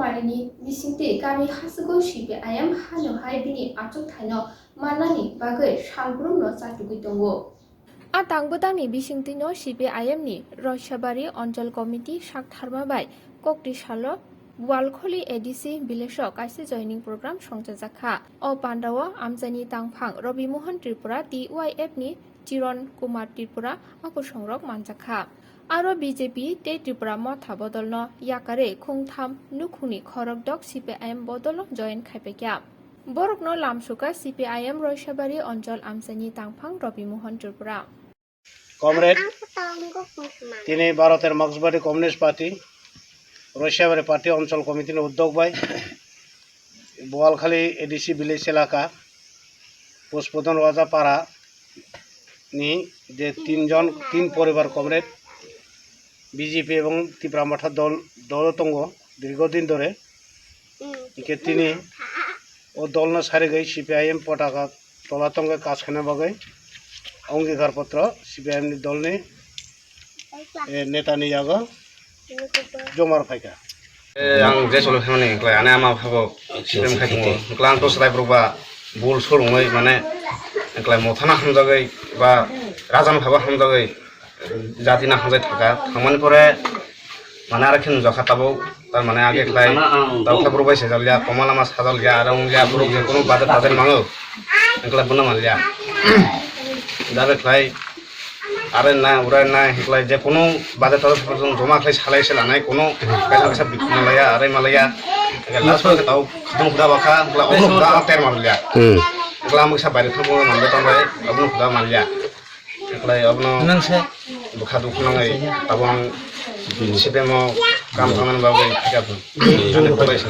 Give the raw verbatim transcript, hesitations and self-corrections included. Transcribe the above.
Harini bisingtwi kami hasugo C P I M hano hai bini achukthaino mannani bagwi salbrumno chatugwi tongo. A tangbwdangni bisingtwino C P I M ni Roisabari Onchol Committee sak tharma bai kokti salo Bualkholi A D C village o kaisa joining program songchajak kha. O pandao amchaini tangphang Robi Mohan Tripura, T Y F ni Chiron Kumar Tripura a kosongrok manjak kha. Aro B J P tei Tripura Motha bodolno yakarwi khungtham nukhungni khorokdok C P I M bodolno join khaipaikha. Borokno lamsukha C P I M Roisabari Onchol amchaini tangphang Robi Mohan Tripura. Comrade, tini Bharoter Marksbadi Communist Party, Roisabari Party Onchol Committee ni uddog bai, Bualkhali A D C village elaka, Puspodon Wajapara ni je tinjon, tin poribar comrade B J P ebong Tipra Motha dol, dolo tongo dirgo din dhore. Hingke tini o dolno sarigwi C P I M potaka tola tongwi kaj khaina bagwi ongikar potro C P I M ni dolni, eh, netani yago jomar phaikha. Eh, ang je cholo phaimani wngkhlai, ani ama phabo C P I M khai tongo. Wngkhlai ang to swlaibrok ba bul solongwi mane wngkhlai mothano hamjagwi ba rajano phabo hamjagwi jatino hamjai thangkha. Thangmani pore mane aro khe nukjakha tabuk, tar mane age khlai, tabuk khe borok bai saijakya, koma lama sajakya, aro wngya borok je kunu bajar tajar mango, wngkhlai bono manliya. Dabe khlai, are na, ura na, wngkhlai je kunu bajar tajar joma khlai salai se lanai, kunu kaisa kaisa bikung malaya, are malaya. Last o khe tabuk khudung khuda bakha, wngkhlai obono khuda ang ter manliya. Hmm. Wngkhlai ang kisa baire thangma manliya, tongbai obono khuda manliya. Wngkhlai obono bwkha dukhu nangwi tabuk ang C P M o kam tangmani bagwi phikha. Ani kotai sa.